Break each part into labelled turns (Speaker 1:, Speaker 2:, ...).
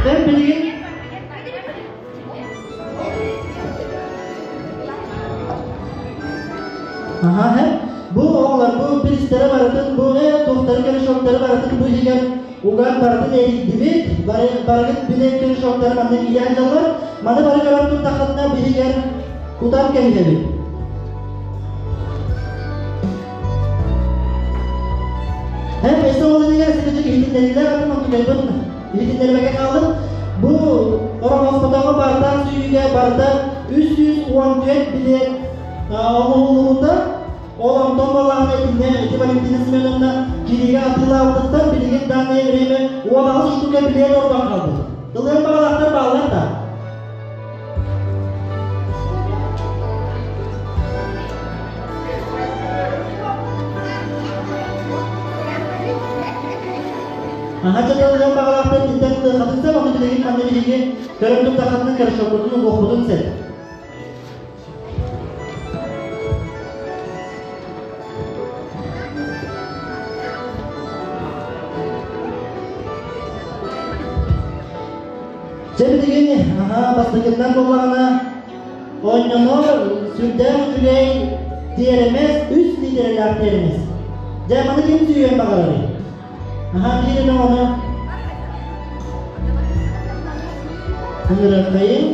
Speaker 1: Эн билигин Аха, һэ. Бу оҕолор бу биристэрэ барытын бу туохтары корешоктары барытын бу иһигэр уган барытын эрийдибит. Бары барыгыт билэн корешоктары манна киирэн дьаллар. Маны бары көрөн турдаххытына биһигэр кутан кэбиһэбит. Һэ, өссө ол иннигэр ситичик иһитиннэриилэр атын онтукайбын иһитиннэрбэккэ хааллым. Бу Ороһооспотооҕу баартаах сүүйүүгэ барыта 314 билиэт оҥоһуллубута. Ол онтон буоллаҕына итиннэ ити Валентина Семеновна кириигэ атыылаабытыттан билигин данное время 18 штука билиэт ордон хаалбыт. Ылыан баҕалаахтар бааллар да. Аха чаталыгар баҕалаахтар итинтэн ылыаххытын сөп, ону билигин манна биһиги көрөн турдаххытына корешоккутун угуохпутун сөп. Дьэ билигин аһаа бастакыннан буоллаҕына оонньонор сүрдээх үчүгэй тиэрэмэс үс лиидэрэлээх тиэрэмэс. Дьэ маны ким сүүйэн баҕарарый? Аһаа биир эмэ ону ыҥырыаххайын.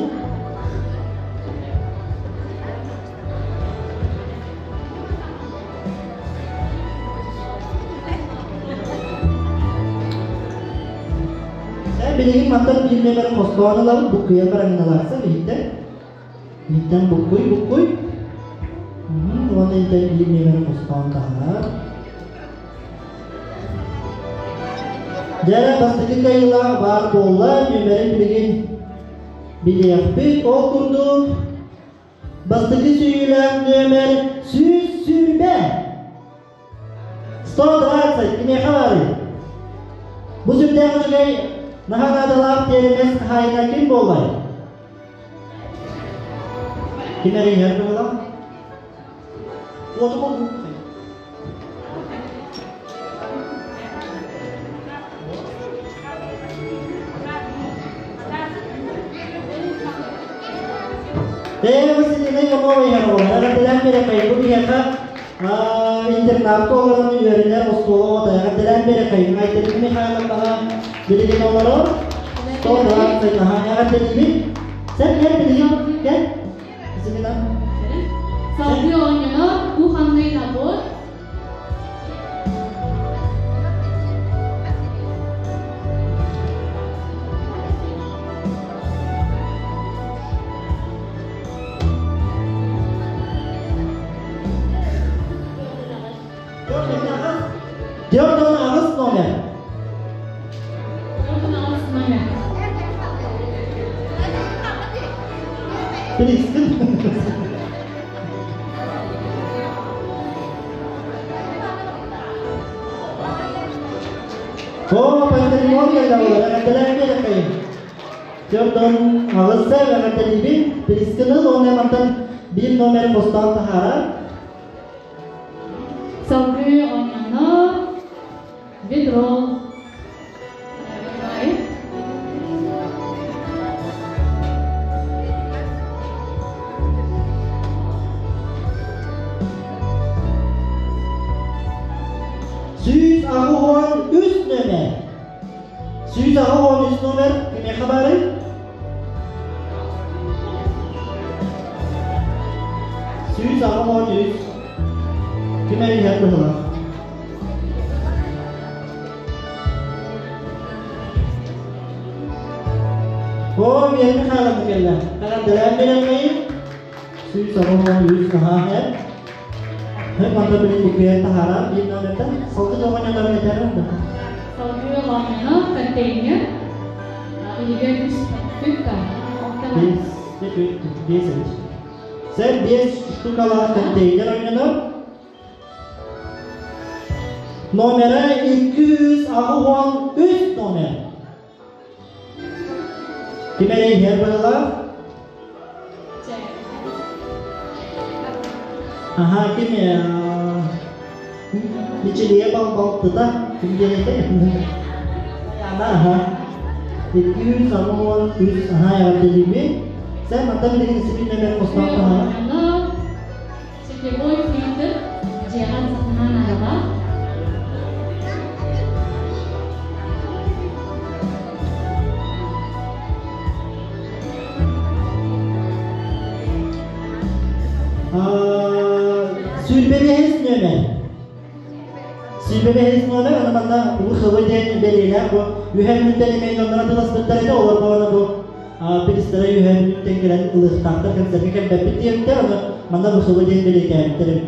Speaker 1: Билигин мантан биир нүөмэрин хостоон ылабыт, буккуйан бараҥналаахса биһиттэн. Биһиттэн буккуй, буккуй. Уонна иһиттэн биир нүөмэрин хостоон таһаар. Дьэ, бастакы кыайыылаах баар буолла, нүөмэрин билигин билиэхпит. Ол курдук, бастакы сүүйүүлээх нүөмэр 120. 120 кимиэхэ баарый? Бу сүрдээх үчүгэй наһаа наадалаах тиэримэс хаһаайына ким буоллай? Ким эрийэр быһыылаах? Уоту булбут. Ээ, Василина Иванова иһэр оҕолор. Эҕэрдэлээн биэрэпэй. Бу биһиэхэ интернатка олорон үөрэнэр оскуола оҕото. Эҕэрдэлээн биэрэпэй. Айталина Михайловнаҕа билигин олорор. 120 наһаа эҕэрдэлиибин. Сен кэл билигин кэл. Василина.
Speaker 2: Салгыы оонньонор кухонный набор.
Speaker 1: 48 номер.
Speaker 2: 48 номер.
Speaker 1: Билистин. О, Пантелеймон кэллэ буолар, эҕэрдэлээн биэрэххэйин. Дьонтон аҕыста эҕэрдэлиибин, Билискин ыл уонна мантан биир номер хостоон таһаарар.
Speaker 2: Салгыы оонньонор ведро.
Speaker 1: 183 номер. 183 номер кимиэхэ баарый? 183. Ким эрийэр быһылаах? Оо, Вера Михайловна кэллэ. Эҕэрдэлээн биэрэммэйин. 183 наһаа эр. Һэ, манна билин буккуйан таһаарар биир номертан. Салгы оҕонньолорун этэрин да.
Speaker 2: Салгыы оҕонньоно контейнер иһигэр үс түк
Speaker 1: Биэс, биэс эбит. Сен биэс штукалаах контейнер ойнонор. Номера 283 номер. Ким эрэ иһэр быһыылаах? Аха, ким Мичилийэ балтыта ким диэн этэй? Ана, аха. 283 аһаа эҕэрдэлиибин. Сен манта билигин сибин нөмер хостоох таһаара.
Speaker 2: Сетевой фильтр дьиэҕэ сатаһаан аҕала.
Speaker 1: Сүүрбэбэһис нөмер. Сүүрбэбэһис номер аны манна УХВ диэн бэлиэлээх бу үһэ мүнүүттэн эмиэ дьонноро тыласпыттар этэ олор буолана бу биристэрэ үһэ мүнүүттэн кэлэн ылыахтаахтар концерка кэлбэппит диэбиттэр ону манна ВХВ диэн бэлиэтээбиттэр эбит.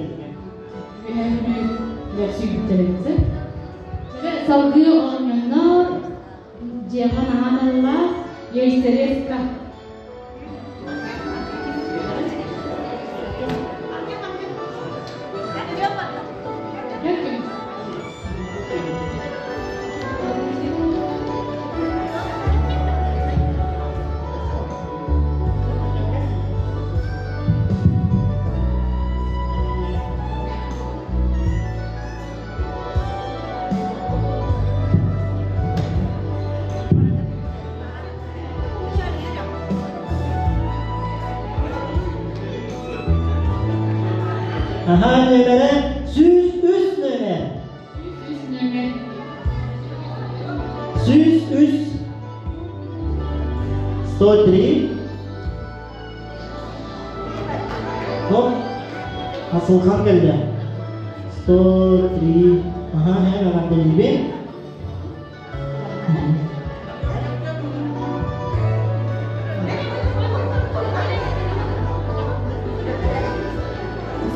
Speaker 2: Үһэ мүнүүт сүүрбүттэр эбит. Салгыы оонньоннор дьиэҕэ наһаа наллаах яйцерезка.
Speaker 1: Аха нөмерэ 103 нөмер.
Speaker 2: 103 нөмер.
Speaker 1: 103. 103. Хоп. Асылхан кэллэ. 103. Аха, эҕэрдэлиибин.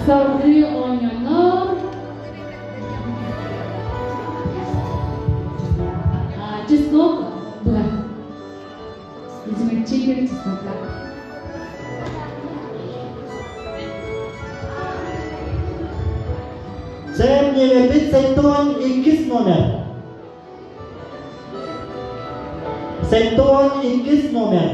Speaker 2: Салгыы оонньонор чеснок быһа. Измельчитель чеснока.
Speaker 1: Сэм нөмербит сэттэ иккис номер. 72 номер.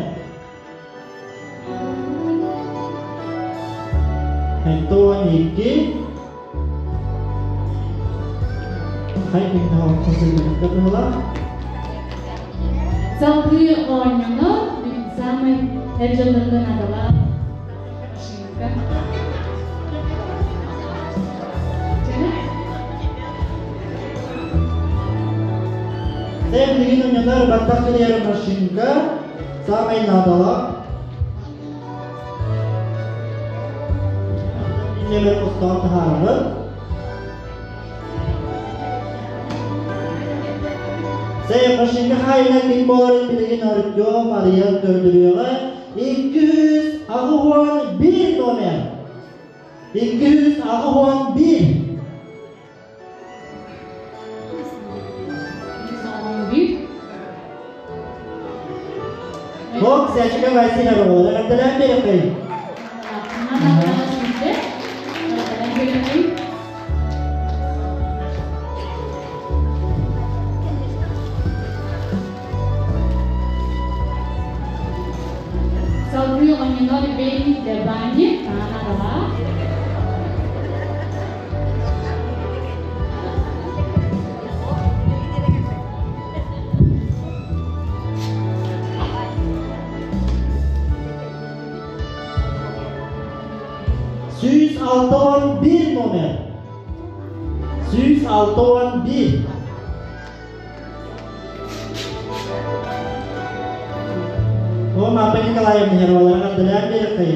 Speaker 1: 72.
Speaker 2: Салгыы оонньонор самый эр дьоннорго наадалаах машинка.
Speaker 1: Сен билигин оонньонор баттах килийэр машинка самай наадалаах. Нөмер хостоон таһаарабыт. Сен машинка хаайына ким буоларын билигин Артем арыйан көрдөрүөҕэ. 281 номер. 281.
Speaker 2: 111.
Speaker 1: Бок Сячика Васильева буолар. Эҕэрдэлээн биэрэххэй.
Speaker 2: Салгыы оонньонор Бейник для бани таанаралаах.
Speaker 1: 161 номер. 161. О, Марта Николаевна Хервалар, эҕэрдэлээн биэрэххэй.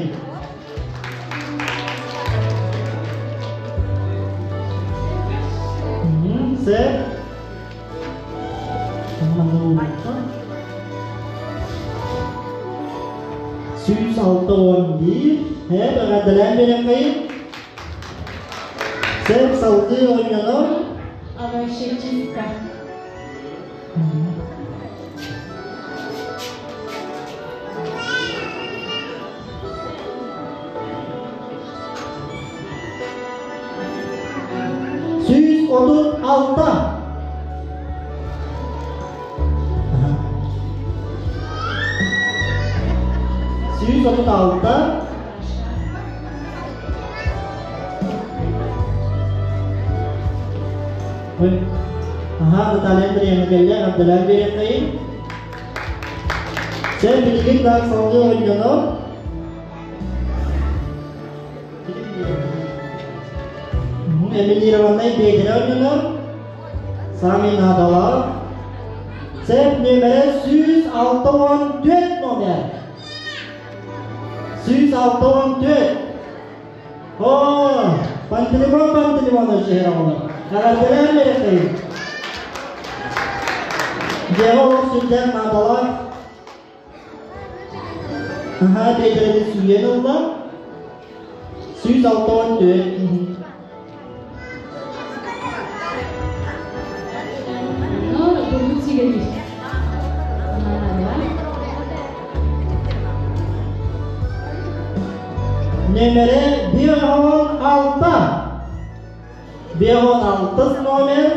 Speaker 1: Сэр. 161. Һэ, эҕэрдэлээн биэрэххэй. Сэр салгыы оонньонор.
Speaker 2: Овощечистка.
Speaker 1: 136. 136. Аха, Наталья Андреевна кэллэ, эҕэрдэлээн биэриэххэйин. Чэ, билигин да салгыы оонньонор. Эмилированнай биэдэрэ оонньонор. Саамай наадалаах. Цепь нүөмэрэ 164 номер. 164. О, Пантелеймон Пантелеймонович иһэр оҕолор. Эҕэрдэлээн биэрэххин. Дьиэҕэ олох сүрдээх наадалаах. Аһаа, биэдэрэни сүүйэн ылла. 164.
Speaker 2: Бурдук сигэлиир.
Speaker 1: Нөмэрэ 56. 56 номер.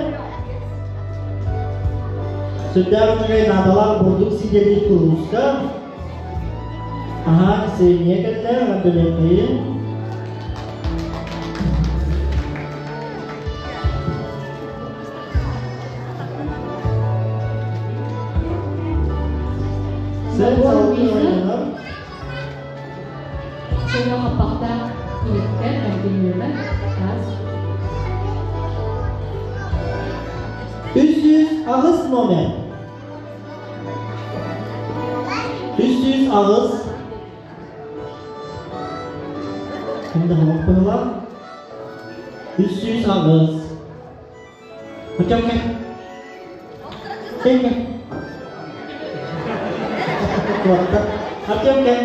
Speaker 1: Сүрдээх үчүгэй наадалаах бурдук сигэлиир курууска. Аһаа, Ксения кэллэ, эҕэрдэлиэххэйин. Сен салгыы ойнонор.
Speaker 2: Сена хаппахтаах иһиттэр, контейнерлар, таас.
Speaker 1: 308 номер. 308. Кимде хомок быһылаах? 308. Артем кэл. Кэл кэл. Куотта. Артем кэл.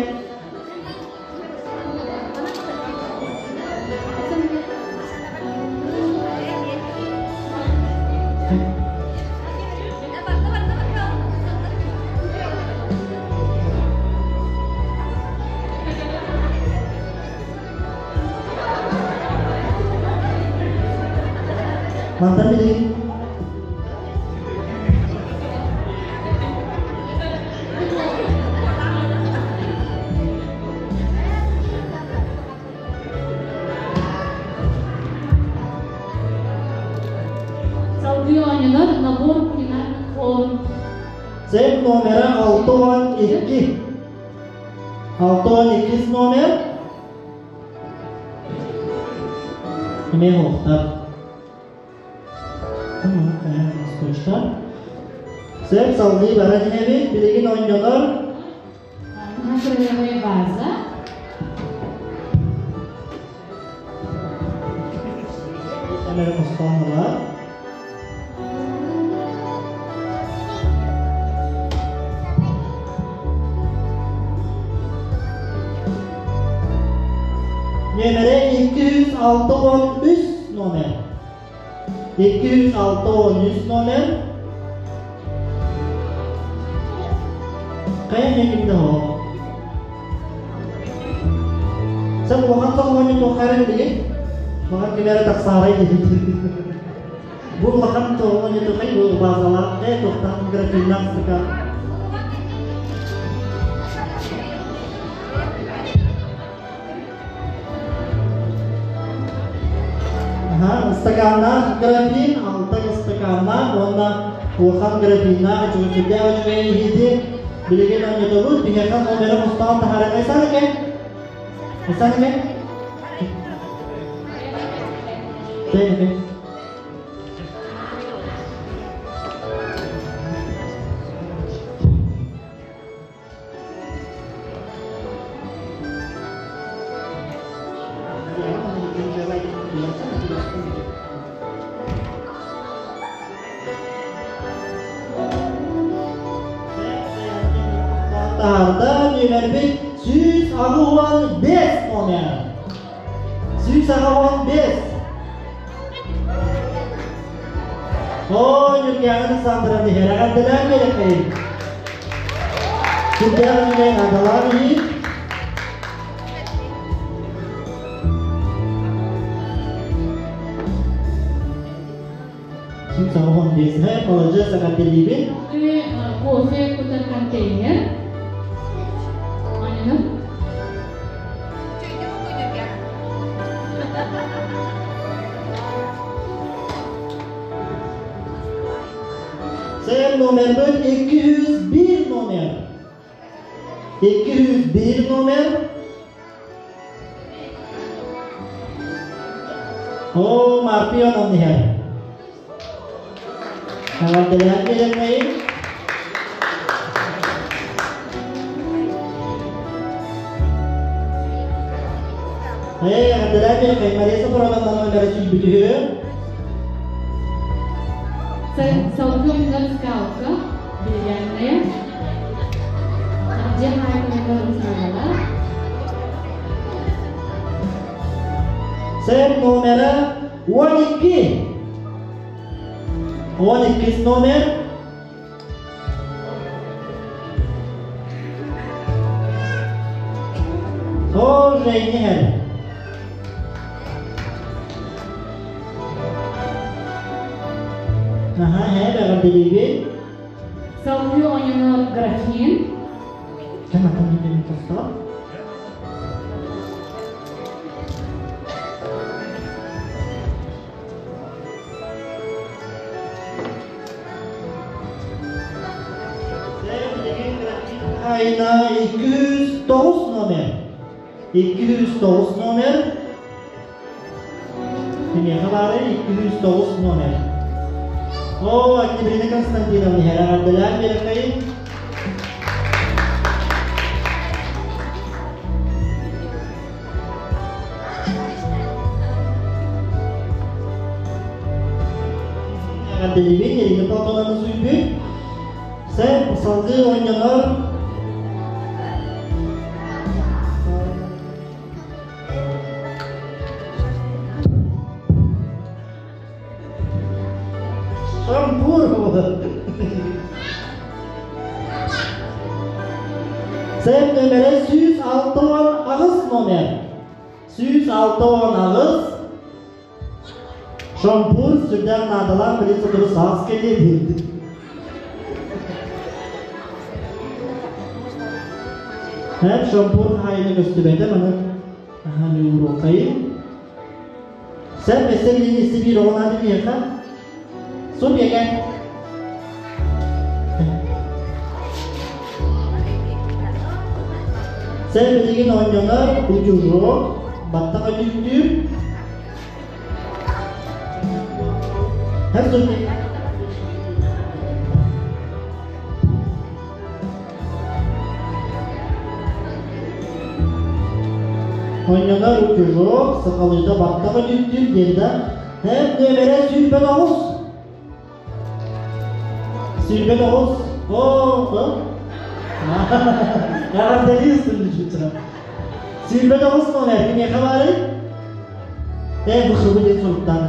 Speaker 1: Мантан билигин
Speaker 2: Салгыы оонньонор набор кулинарных форм.
Speaker 1: Цепь номера 612. 612 номер. Эмиэ оһохтор. Сөп салгыы баран иһэбит. Билигин оонньонор.
Speaker 2: Накраевая ваза.
Speaker 1: Эмэрэ хостоон ылар. Нүөмэрэ 263 номер. 263 номер. Хайа миигин ол? Сен улахан соҕуһунньу туоххайра билигин? Маҕан кимэрэ тахсаарай диэбит. Бу улахан тоҕуһунньу тухай бу базалаах э туохтаах графиннаах стакан. Ыстакааннаах графин, алта ыстакааннаах уонна улахан графиннаах үчүгэй үчүгэй иһити билигин оонньотобут. Биһиэхэ номеры хостоон таһааран Айсан эке? Айсан эке? Тэн эке? Тарда нүөмэрбит 185 номер. 185. О, Ньургиана Александровна, эҕэрдэлээн биэрэххэйин. Сүрдээх үчүгэй наадалаах иһит. 185 маладьыас, эҕэрдэлиибин.
Speaker 2: Кофе кутар контейнер. Анина.
Speaker 1: Сен номербит 201 номер. 201 номер. О, Марпион онниһэр. Эҕэрдэлээн биэриэххэйиҥ. Ээ, эҕэрдэлээн биэриэххэйиҥ. Мария Софроновна номера сүүрбүтүһү.
Speaker 2: Салгыы ойнонор скалка, деревянная. Дьиэ хаһаайкаларыгар саҥалар.
Speaker 1: Сэп номера 12. 12 номер. Тоже иһэр. Аха, һэ, эҕэрдэлиибин.
Speaker 2: Салгыы оонньонор графин.
Speaker 1: Кэм атын бүтүн тостоо. Айна 209 номер. 209 номер. Кимиэхэ баарый 209 номер. О, Октябрина Константиновна, эҕэрдэлээн биэрэххэйин. Эҕэрдэлиибин, Ирина Платоновна суйбут. Сэр, салгыы оонньонор. Шампур. Сэп нөмерэ 168 номер. 168. Шампур сүрдээх наадалаах били сотору саас кэлиэ диэбит. Һэп шампур хаһаайына көстүбэтэ маны аһаныуруокайым. Сэр бэсэ билин истибиир оҕо наада миэхэ. Субьеке. Сэр билигин оонньонор утюжок, баттах өтүүктүүр. Һэр субьеке. Оонньонор утюжок, сахалыыта баттах өтүүктүүр диэн да, һэм нүөмэрэ 29. 29. Оо, эҕэрдэлии ыстырдычча. 29 номер кимиэхэ баарый? Ээ, бу хыбы диэн суруктаах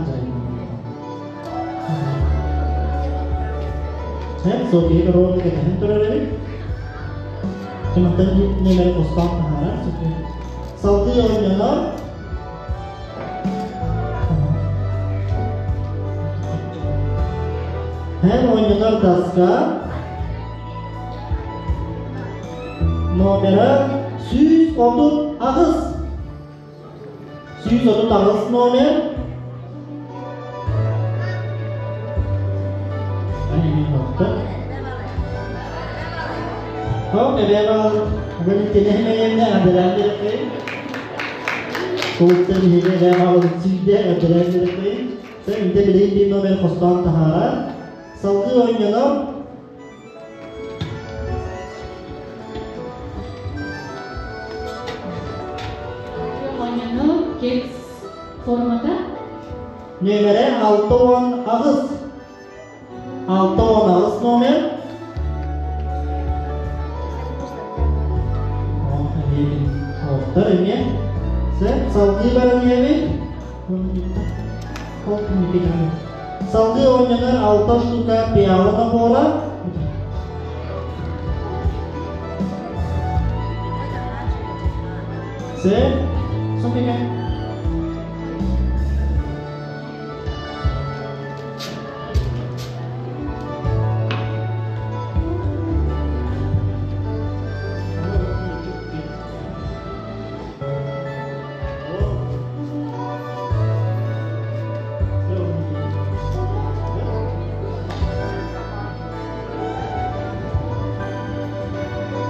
Speaker 1: Һэм София Коровна кэтэһэн турар эбит. Чымантан нүөмэрин хостоон таһаарар. Салгыы оонньонор. Һэм оонньонор доска номера 138. 138 номер. Хоп, эбээ Валентина Химеевна эҕэрдэлээн биэрэххэйин. Кулуттан биһиги эбээ баҕалыт сүүрдэ эҕэрдэлээн биэрэххэйин. Сэ интэ билигин биир номер хостоон таһаарар. Салгыы оонньонор.
Speaker 2: Оонньону кекс формата.
Speaker 1: Нүөмэрэ 68. 68 номер. Оттор эмиэ. Сэ салгыы баран иһэбит. Салгыы оонньонор алта штука пиала набора. Сэ, София.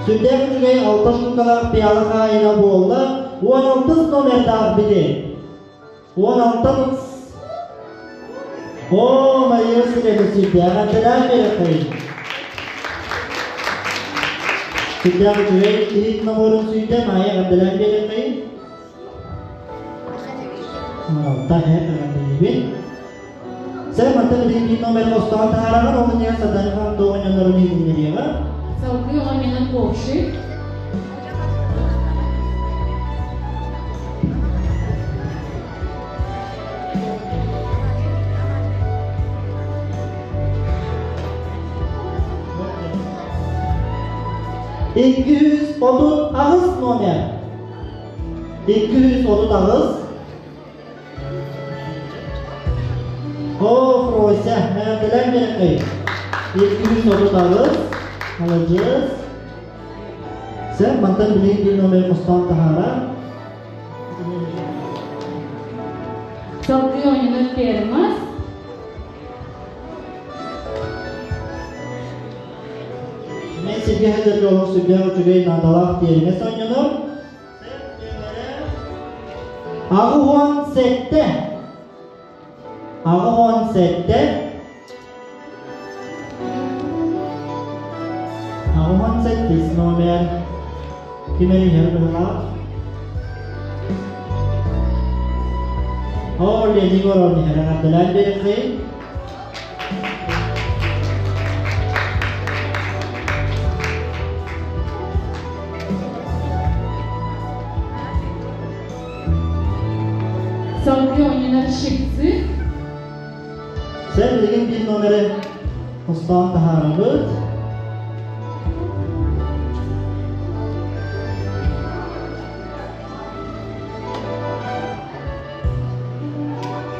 Speaker 1: Сүрдээх үчүгэй алта штукалаах пиала хаайына буолла. 16 номердаах бити. 16 О, Мария Васильевна сүрдээх әбдэлээх береккэй. Сүрдээх үчүгэй тиит номорун сүйдэ Майя әбдэлээх береккэй. 16 һэ эҕэрдэлиибин. Сэр мантан билигин биир номер хостоон таһаараҕын, ол иннигэр Сардаана хаан туох оонньоннорун иһитиннэриэҕэ.
Speaker 2: Салгыы оонньонор ковшик.
Speaker 1: 238 номер. 238. О, Фрося, эҕэрдэлээн биэрэххэй. 238. Маладьыас. Сэр, мантан билигин биир номер хостоон таһаара.
Speaker 2: Салгыы оонньонор термос.
Speaker 1: Мен сиргэ сылдьарга олох сүрдээх үчүгэй наадалаах тиэримэс оонньонор. 87. 87. 88 номер. Ким эрэ иһэр быһылаах. Оо, Лени Горон иһэр эҕэрдэлээн биэриэххэйин.
Speaker 2: Салгыы оонньонор щипцы.
Speaker 1: Сен билигин биир номери хостоон таһаарабыт.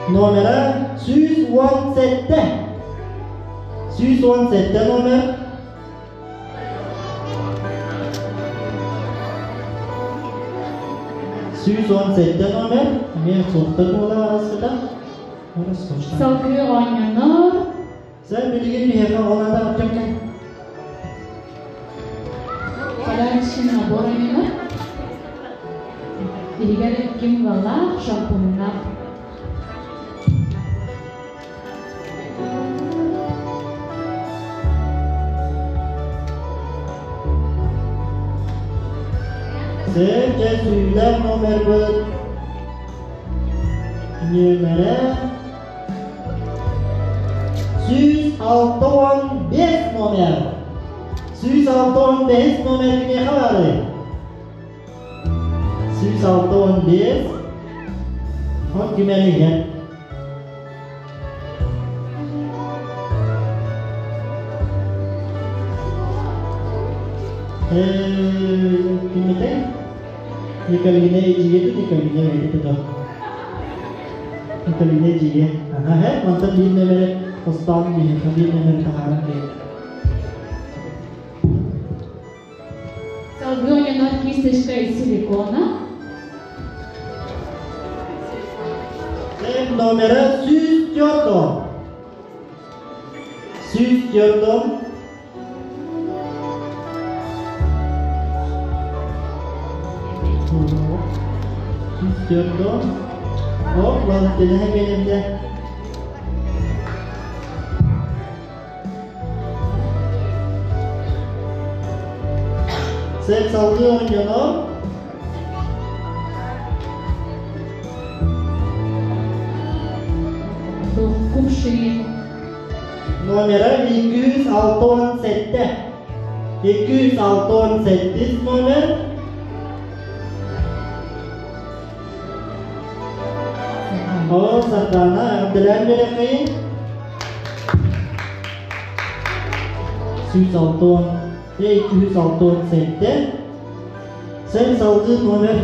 Speaker 1: Номера 117. 117 номер. 117 номер. Эмиэ суохтар буола араспыта.
Speaker 2: Салгыы оонньонор.
Speaker 1: Сен билигин биһиэхэ оҕолорда Артем
Speaker 2: Подарочный набор оонньонор. Иһигэр ким ылалаах, шампуннаах.
Speaker 1: Сэргэ сүүлэр номербыт нүөмэрэ 165 номер. 165 номер кимиэхэ баарый? 165. Он ким эрэ иһэр. Кимитэй? Николина эдьиийэ дуу, Николина бэйэтэ дуу? Николина эдьиийэ. Аха, һэ, мантан биир нөмөрү хостоон биһиэхэ биир нөмөрү таһааран биэр.
Speaker 2: Салгыы оонньонор кисточка из силикона.
Speaker 1: Сэм номера 104. 104. 104. Оп, Валентина Хемелевна. Сэм салгыы оонньонор.
Speaker 2: Кувшин.
Speaker 1: Номера 267. 268 номер. О, Сардана, эҕэрдэлээн биэрэххэйин. 160, 267. Сен салгыы номер.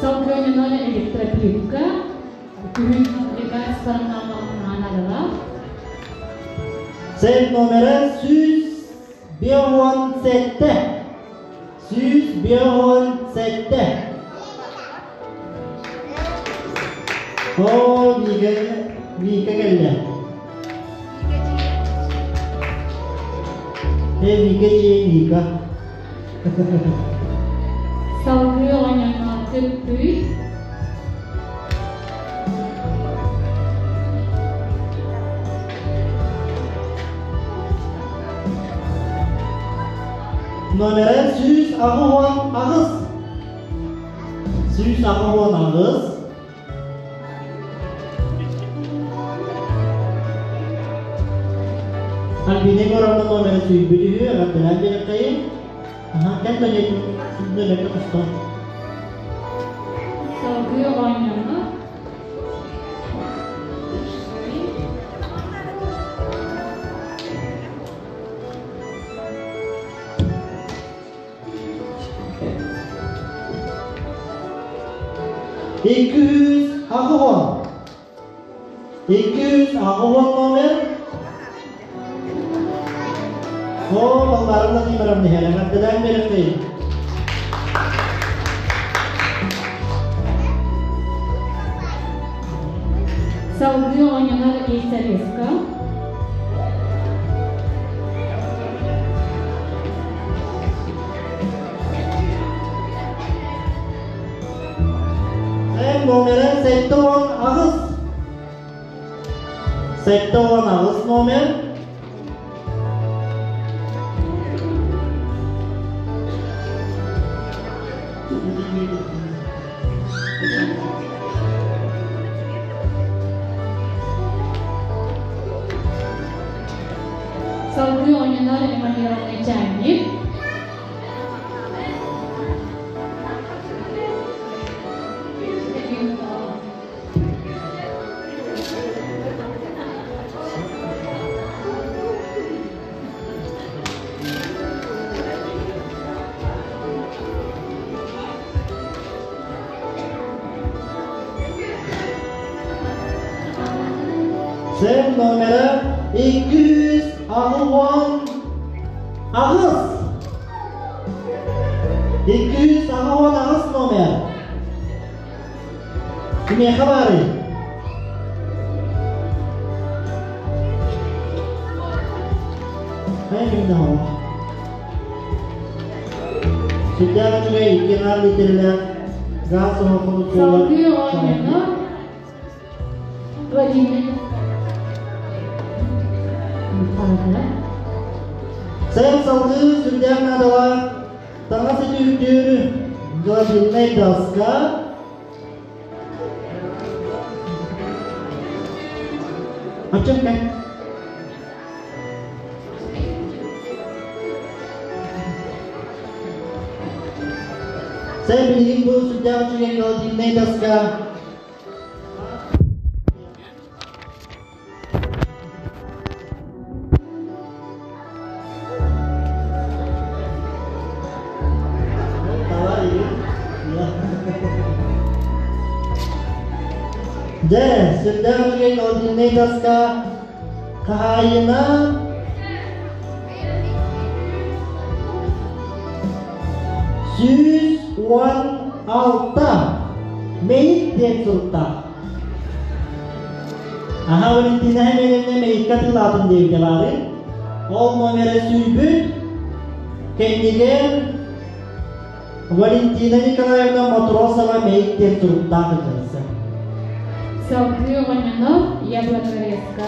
Speaker 2: Салгыы оонньонор электроплитка. Күһүн лекарстволарын
Speaker 1: Сен номера 157. 157. О, Вика, Вика кэллэ. Э, Вика дьиэ Ника.
Speaker 2: Салгыы оонньоно кыттыы.
Speaker 1: Номера 188. 188. Альбина Егоровна номера сүүрбүт үһү, эҕэрдэлээн биэриэххэйин. Аха, кэм нөмергэ хосто.
Speaker 2: Салгыы оонньоно
Speaker 1: 280. 280 номер. О, Балбара Владимировна, эҕэрдэлээн биэриэххэйин.
Speaker 2: Салгыы оонньонор Исареска.
Speaker 1: Эн номера 78. 78 номер.
Speaker 2: Салгыы оонньонор эмалированный чайник.
Speaker 1: Sen номера 288. 288 номер. Кимиэхэ баарый? Хайа кимнэ оҕо? Сүрдээх үчүгэй икки наар литерэлээх газ оһоххун суолар
Speaker 2: Салгыы оонньонор Владимир
Speaker 1: Сен салгыы сүрдээх наадалаах таҥас өтүүрдүүр гладильнай доска. Аччыкка. Сен билигин бу сүрдээх үчүгэй гладильнай доска. Дьэ, сүрдээх үчүгэй гладильнай доска хаһаайына 116 Мэйик диэн суруктаах. Аха Валентина Семеновна Мэйиккэ тыллаатын диэбитэ баары. Ол номера сүүрбүт. Кэннигэр Валентина Николаевна Матросова Мэйик диэн суруктаах ыытылса.
Speaker 2: Салгыы оҕонньонор Яблокорезка.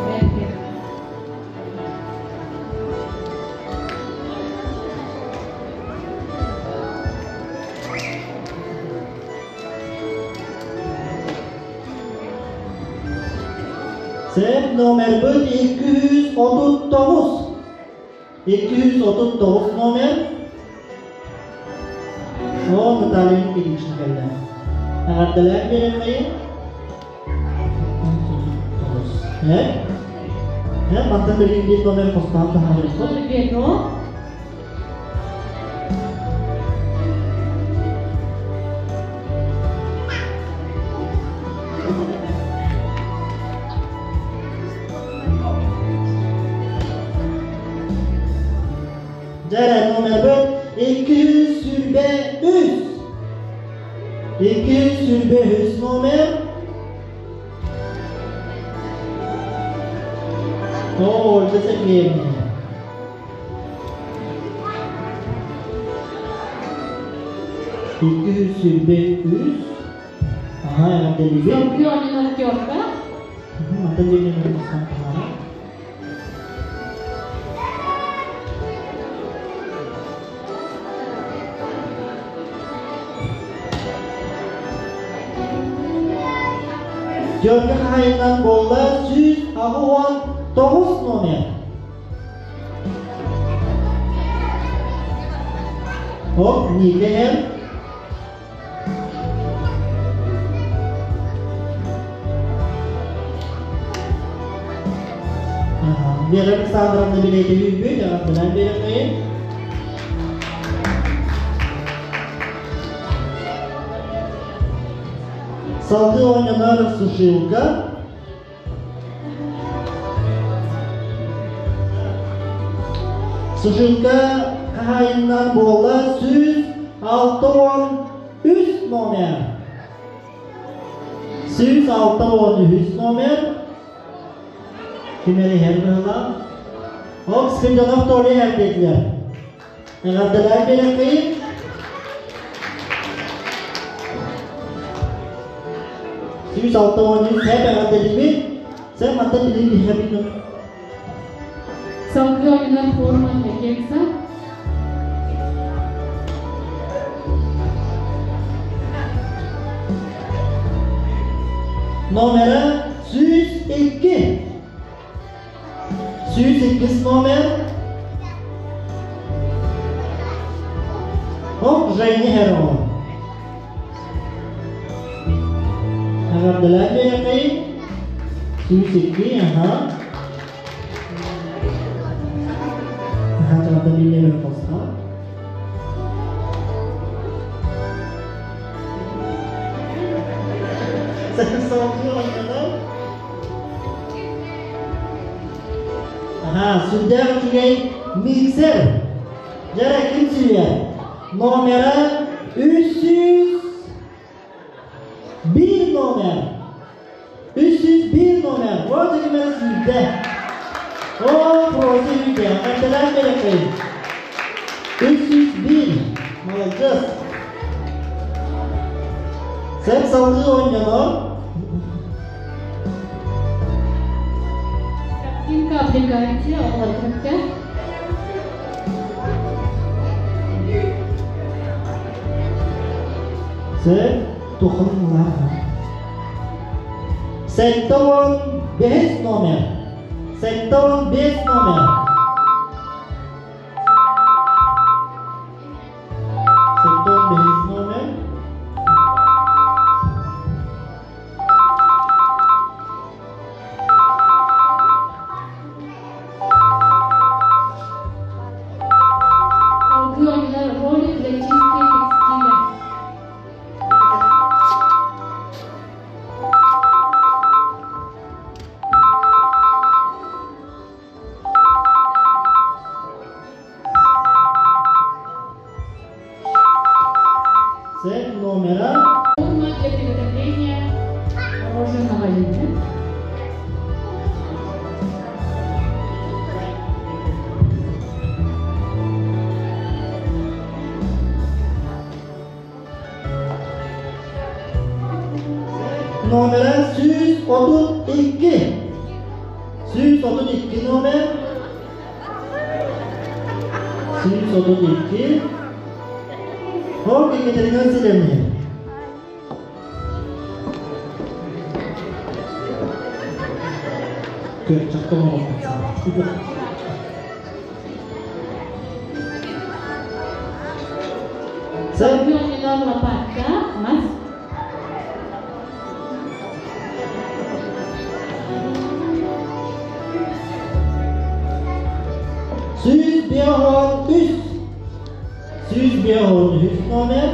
Speaker 2: Бэркэ.
Speaker 1: Сеп номербыт 239. 239 номер. О, Наталья Ильична кэллэ. Эҕэрдэлээн биэриэххэйин. Э? Э, мантан билигин биир номер хостоон таһаарыахпыт.
Speaker 2: Ведро.
Speaker 1: Дьэ, номербыт 223. 223 номер. О, Ольга Сергеевна. 223. Аха, эҕэрдэлиибит.
Speaker 2: Салгыы оонньонор терка.
Speaker 1: Мантан диэн тахсан таһаара. Дьөргө хаһайынан буолла 189 номер. Оп, Нике Вера Александровна билиэти үүрбүт, эҕэрдэлээн биэриэххэйин. Салгыы оонньонор сушилка. Сушилка хаһаайынынан буола 163 номер. 163 номер. Ким эрэ иһэр быһыылаах. Ол Спиридонов Толя иһэр диэтилэр. Эҕэрдэлээн биэрэххэйин. 163 сэп эҕэрдэлиибит. Сен мантан билин биһэбит.
Speaker 2: Салгыы оонньонор форма для кекса.
Speaker 1: Номера 102. 102 номер. Оп, Женя Херон. Эҕэрдэлээн биэрэххэйин. 102, аха. Аха, чаҕатан билиэбин хосха. Салгыы оонньонор. Аха, сүрдээх үчүгэй миксер. Дьэ, ким сүүйэр? Номера 301 номер. 301 номер. Вот кимэр сүүрдэ. О, просит сүүрдэ. Эҕэрдэлээн биэрэххин. 301. Молодец. Сен салгыы оонньонор.
Speaker 2: Картинка облигация оҕолорго.
Speaker 1: Сен тухунлар. 75 номер. 75 номер. 75 номер.
Speaker 2: Салгыы оонньонор ролик для чистой текстиля.
Speaker 1: Сен номера.
Speaker 2: Форма для приготовления мороженого линя.
Speaker 1: Номера 132. 132 номер. 132. Хор Екатерина Васильевна. Көрчөктө
Speaker 2: Салгыы оонньонор лопатка, мас.
Speaker 1: 153. 153 номер.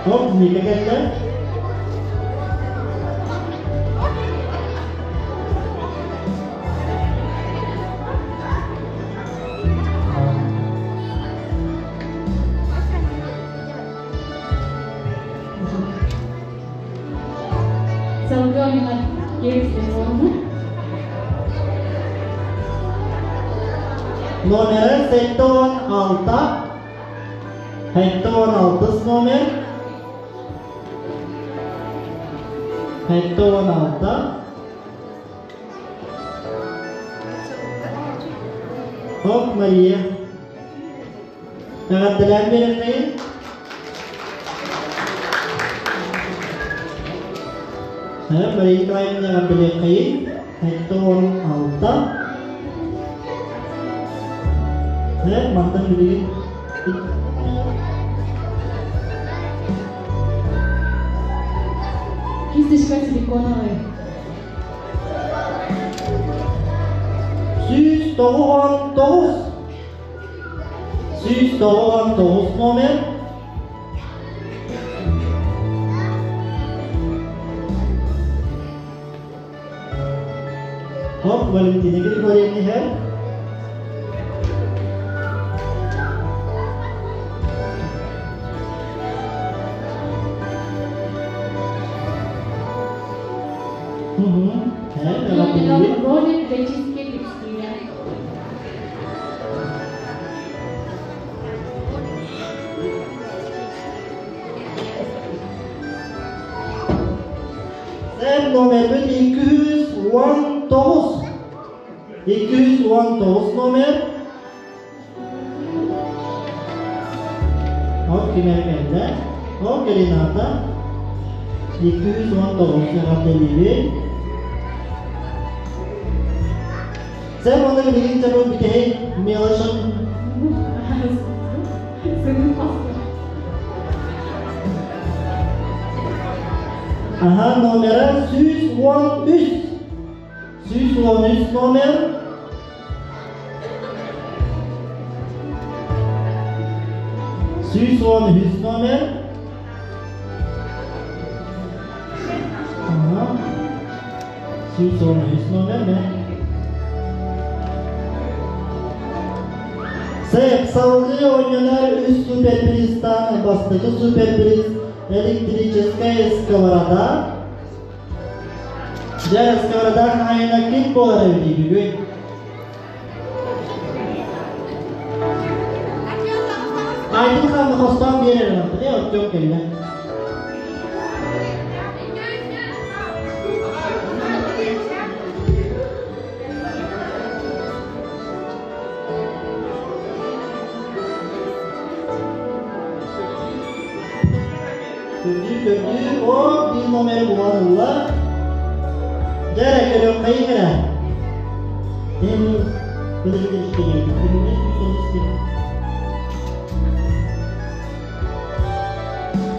Speaker 1: Хоп, Ника кэллэ. Номера 76. 76 номер. 76. Хоп, Мария. Эҕэрдэлээн биэрэххин. Мария Николаевна эҕэрдэлиэххэйин. 76. Мантан билигин
Speaker 2: Кисточка силиконовая.
Speaker 1: 199. 199 номер. Хоп, Валентина Григорьевна иһэр.
Speaker 2: Ролик для чистки текстиля.
Speaker 1: Sen номербит 219. 219 номер. Hop кимэр кэллэ? Hop Рената. 219 эҕэрдэлиибин. Сен онно билигин чабыл бүтэһик мелочын Аха, номера 113. 113 номер. 113 номер. Аха. 113 номер ме? Сэп салгыы оонньонор үс суперпризтан бастакы суперприз электрическая сковорода. Дьэ, сковорода хаһаайына ким буолар эбитий бүгүн? Айдын хааны хостоон биэрэр ынахтыны оттуох кэллэ. Көрдүү-көрдүү, о, биир номери булан ылла. Дьэ эрэ, көрүөххэйиҥ эрэ.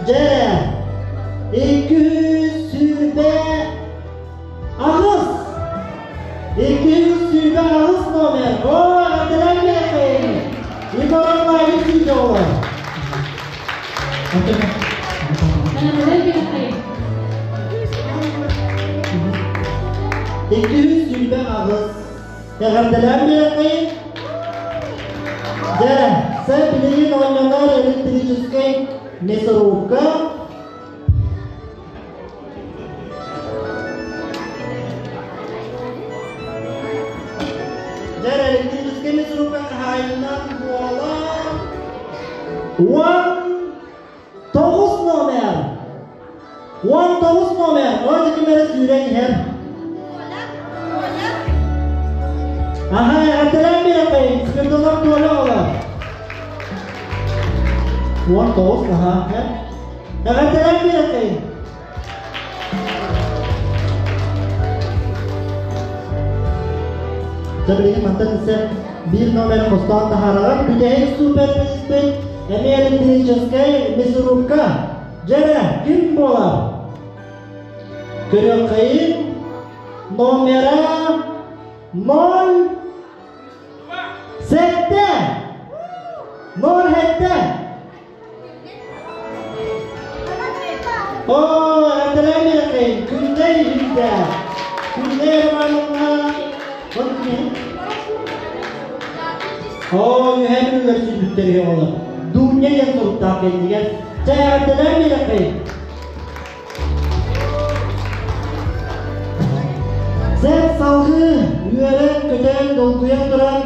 Speaker 1: Дьэ, 228. 228 номер. О, эҕэрдэлээн биэрэххэйиҥ. Егор Николаевич сүүрдэ оҕолор. 228. Эҕэрдэлээн биэрэххэйиҥ. Дьэ, сэ билигин оонньонор электрическэй мясорубка. Дьэ, электрическэй мясорубка хаһаайынынан буолар 19 номер. 19 номер. О, ким эрэ сүүрэн иһэр. Аха, эҕэрдэлээн биэрэххэйин, Спирдонов Толя оҕолор. 19, аха. Эҕэрдэлээн биэрэххэйин. Дьэ, билигин мантан исэ биир номеры хостоон таһаарарар. Бүтэһик суперприспит эмиэ электрическэй мясорубка. Дьэ эрэ, ким буолар? Көрүөххэйин номера 07. 07. Оо, эҕэрдэлээн биэрэххин, Күннэй иһирдэ. Күннэй Романовна, Оо, үһээ күнүгэр сүүрбүттэр үһү оҕолор. Дуня диэн суруктаах кэннигэр. Чэ, эҕэрдэлээн биэрэххин. Сэр салгыы үөрэн, көтөн, долгуйан туран.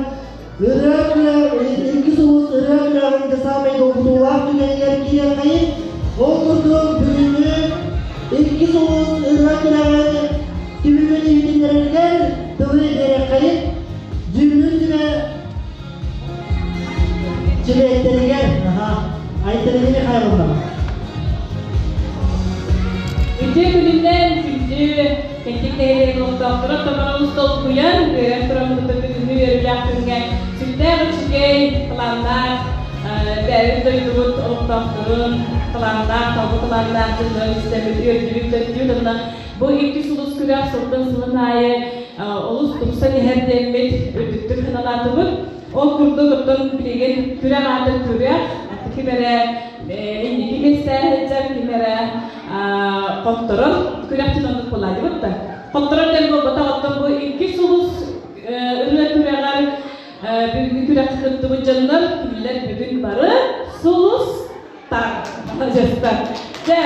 Speaker 1: Ырыа күрэҕин иккис улуус ырыа күрэҕин да саамай долгутуулаах түгэнигэр киириэххэйин. Ол курдук бүгүҥҥү иккис улуус ырыа күрэҕин түмүгүн иһитиннэрэригэр тылы биэриэххэйин. Дьүүллүүр сүбэ чилиэттэригэр Айталина Михайловна.
Speaker 2: Үтүө күнүнэн күндү Кэнтик нэһилиэгин олохтоохторо томороҕун долгуйан, үөрэн тураммытын бүгүҥҥү үөрүүлээх күҥҥэ сүрдээх үчүгэй, талааннаах бэйэбит дойдубут олохтоохторун талааннаах, талба талааннаах дьоннорун истэммит үөрдүбүт, көттүбүт уонна бу икки сулус күрэх сылтан сылын аайы олус тупсан иһэр диэммит үрдүктүк сыаналаатыбыт. Ол курдук оттон билигин күрэх аатын күрэх, ким эрэ инники миэстэ сылдьар, ким эрэ хотторон күрэхтин оннук буолаадыбыт да. Хотторон диэн буолбатах, оттон бу икки сулус ырыа күрэҕэр бүгүҥҥү күрэххэ кыттыбыт дьоннор кинилэр бүгүн бары сулустар. Маладьыастар. Дьэ,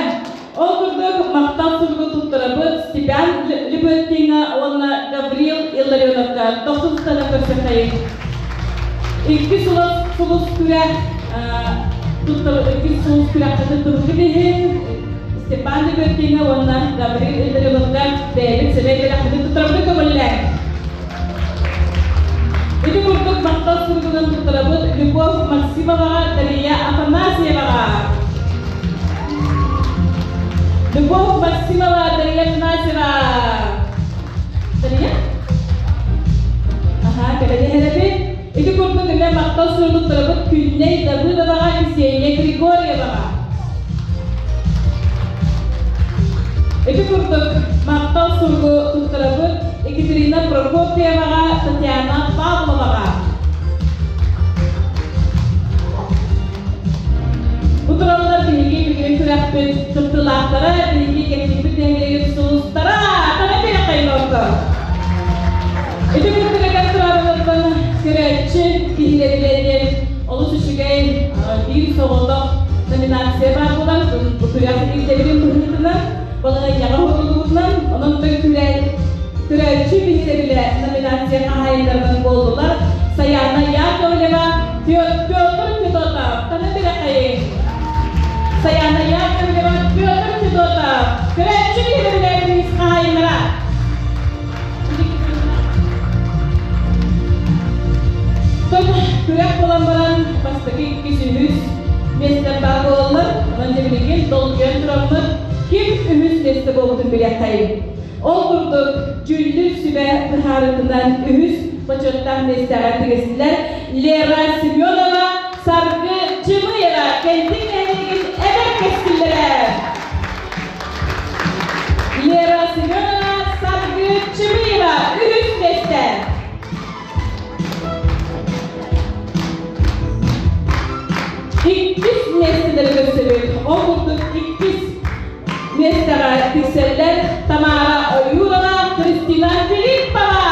Speaker 2: ол курдук махтал суругу туттарабыт Степан Лебедкиҥҥа уонна Гаврил Илларионовка тохсустана көрсөххөйүҥ. Икки сулус сулус күрэх икки сулус күрэххэ туттубуккут иһин Степан Лебедкиҥҥа уонна Гаврил Илларионовка бэйэбит сэмэй бэлэхпитин туттарабыт көҥүллээҥ. Ити курдук махтал суругунан туттарабыт Любовь Максимоваҕа, Дария Афанасьеваҕа. Любовь Максимова, Дария Афанасьева. Дария? Аха, кэлэн иһэрэбит. Ити курдук эмиэ махтал суругун туттарабыт Күннэй Давыдоваҕа, Ксения Григорьеваҕа. Ити курдук махтал суругу туттарабыт Екатерина Прокопьеваҕа, Татьяна Павловаҕа. Бу тураллар биһиги бүгүн күрэхпит кыттыылаахтара, биһиги кэпсииппит нэһилиэгин сулустара Таня Перехайновка. Ити курдук этэн турарыттан көрөөччү киһилэригэр диэн олус үчүгэй биир соҕотох номинация баар буолан, бу күрэх ирдэбилин быһыытынан, балаһыанньаҕа уһуллубутунан, онон көрөөччү биһирэбилэ номинация хаһаайыннарынан буоллулар Саяна Яковлева, Петр Федотов, Таня Перехайын. Саяна Яковлева, Петр Федотов, көрөөччү биһирэбилэ хаһаайыннара. Күрэх буолан баран бастакы иккис үһүс миэстэ баар буолаллар. Онон дьэ билигин долгуйан тураммыт ким үһүс миэстэ буолбутун билиэххэйиҥ. Ол курдук дьүүллүүр сүбэ быһаарыытынан үһүс бочуоттаах миэстэҕэ тигистилэр Лера Семенова, Саргы Чымыева Кэнтик нэһилиэгин эдэр кэскиллэрэ. Лера Семенова, Саргы Чымыева үһүс миэстэ. Иккис миэстэлэри көрсөбүт. Ол курдук иккис миэстэҕэ тиксэллэр Тамара Оюрова, Кристина Филиппова.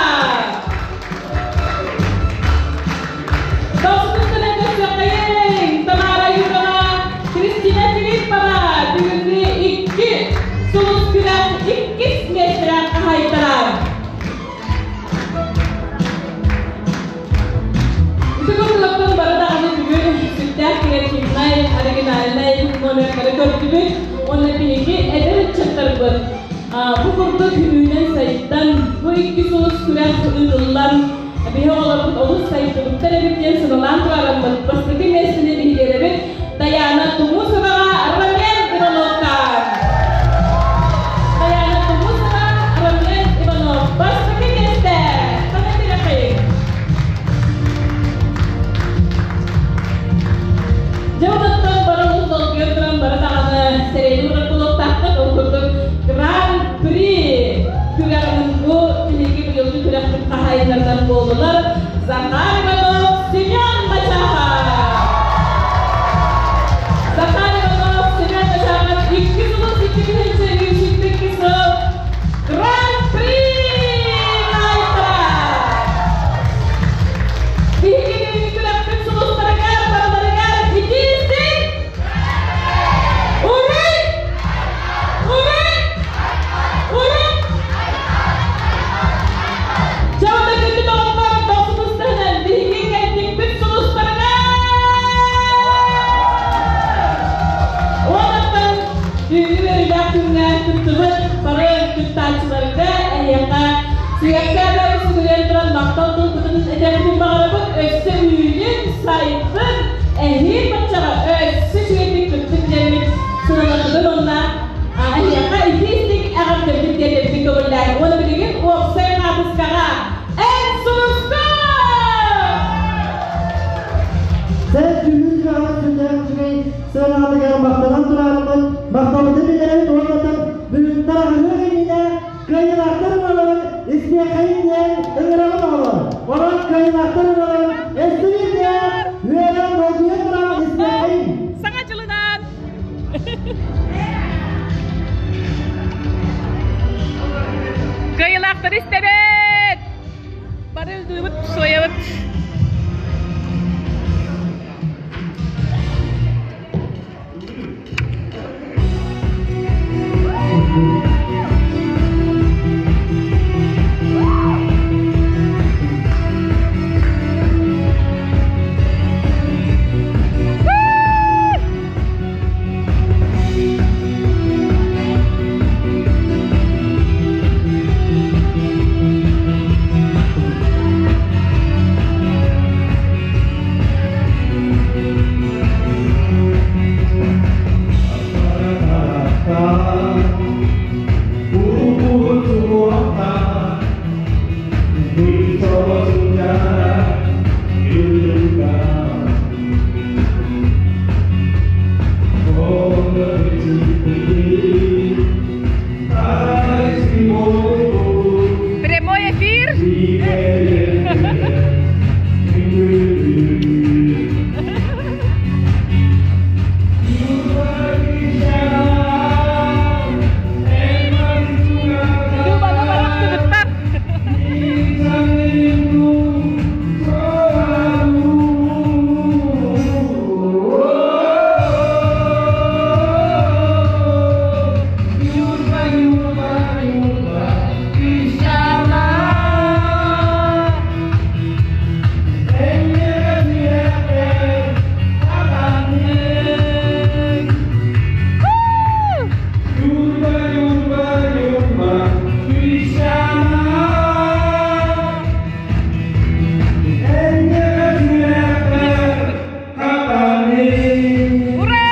Speaker 2: Тохсутуттан көрсүөххэйиҥ! Тамара Юрова, Кристина Филиппова бүгүҥҥү икки сулус күрэх иккис миэстэлээх хаһаайыттара. Ити курдуктан бары даҕаны бүгүн сүрдээх креативнай, оригинальнай номердары көрдүбүт уонна биһиги эдэр ыччаттарбыт бу курдук үүнэн-сайдан, бу икки сулус күрэх ыытыллан Биһи оҕолорбут олус сайдыбыттар эбит диэн сыналаан турараммыт, бастакы миэстэни биһириэрэбит Дайаана Тумусоваҕа Ромен Ивановка. Дайаана Тумусова, Ромен Иванов бастакы миэстэ. Сана тирэхи. Дьэ онтон бары олус долгуйан туран бары даҕаны сэрэйин урат буолуохтаахпыт. Ол курдук Гран-при күрэҕин бу биһиги быйылгы күрэхпит хаһаайыннарынан буоллулар Захар Иванов, Семен Мачахов. Захар Иванов, Семен Мачахов икки сулус икки тыһыынча үс сыл Гран-при хаһаайыттара. Биһиги бүгүҥҥү күрэхпит сулустарыгар барыларыгар итиистик! Уруй! Уруй! Уруй! Дьэ, онно күндү доҕоттор, дохсун ыстаһынан биһиги
Speaker 1: Иһитиннэрэбит уонна бүгүн тараҕаһыах иннинэ кыайыылаахтар ырыаларын истиэххэйин диэн ыҥыраҕын оҕолор. Онон кыайыылаахтар ырыаларын эстибит диэн үөрэн долгуйан туран истиэххэйин.
Speaker 2: Саҥа дьылынан! Кыайыылаахтары истэбит! Бары ыллыыбыт, суойабыт. Прямой эфир. Любаны барахсыбыттар. Ура!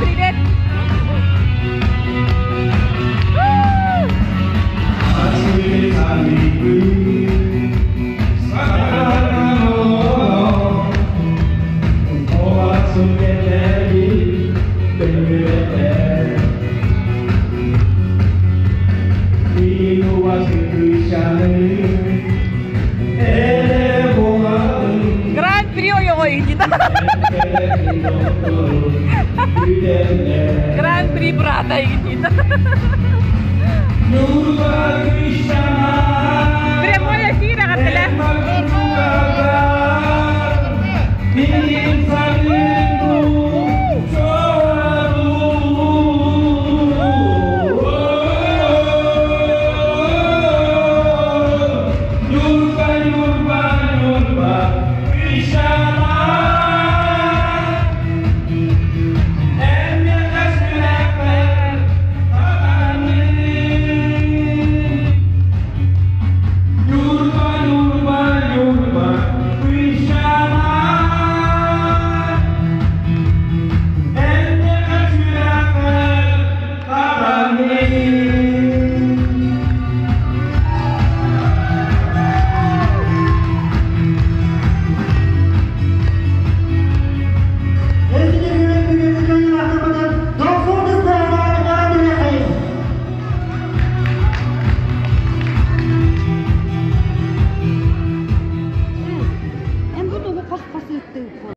Speaker 2: Привет! Привет, привет! Гран-при ойоҕой Гран-при брата игитита.